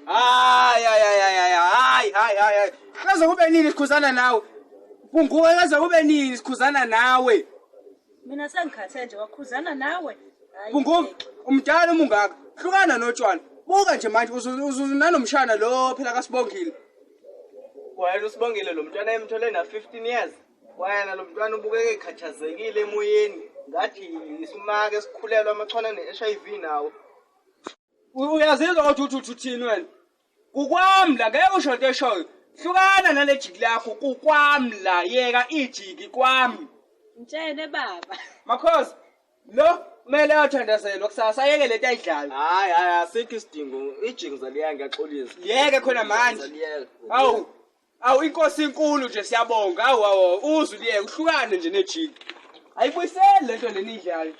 Hayi hayi hayi hayi hayi hayi hayi hayi. Kaze kube nini sikhuzana nawe? Punguka kaze kube nini sikhuzana nawe? Mina sengikhathele nje wakhuzana nawe. Hayi, Punguka ngeke. umdala uma ungaka. Hlukana notshwala. Buka nje manje uzunanomshana lo phela kaSibongile. Kwayena uSibongile lo mntwana emthole na 15 years. Kwayena lo mntwana ubukeke ekhathazekile emoyeni. Ngathi isimake esikhulelwa amachwana ne-HIV nawo. Uyazizwa kodwa uthi uthi uthini wena? Kukwami la ngeke usho into eshoyo. Hlukana nale jiki lakho kukwami la yeka ijiki kwami. Mtshene baba. Makhosi lo kumele ayothandazelwa kusasa ayeke lento ayidlayo. Hayi hayi asikho isidingo. Ijingi zaliyeka ngiyaxolisa. Liyeke khona manje. Zaliyeka. Awu awu inkosi inkulu nje siyabonga. Awu awu uzwe liyeke uhlukane nje nejiki. Ayibuyiseli lento leni idlayo.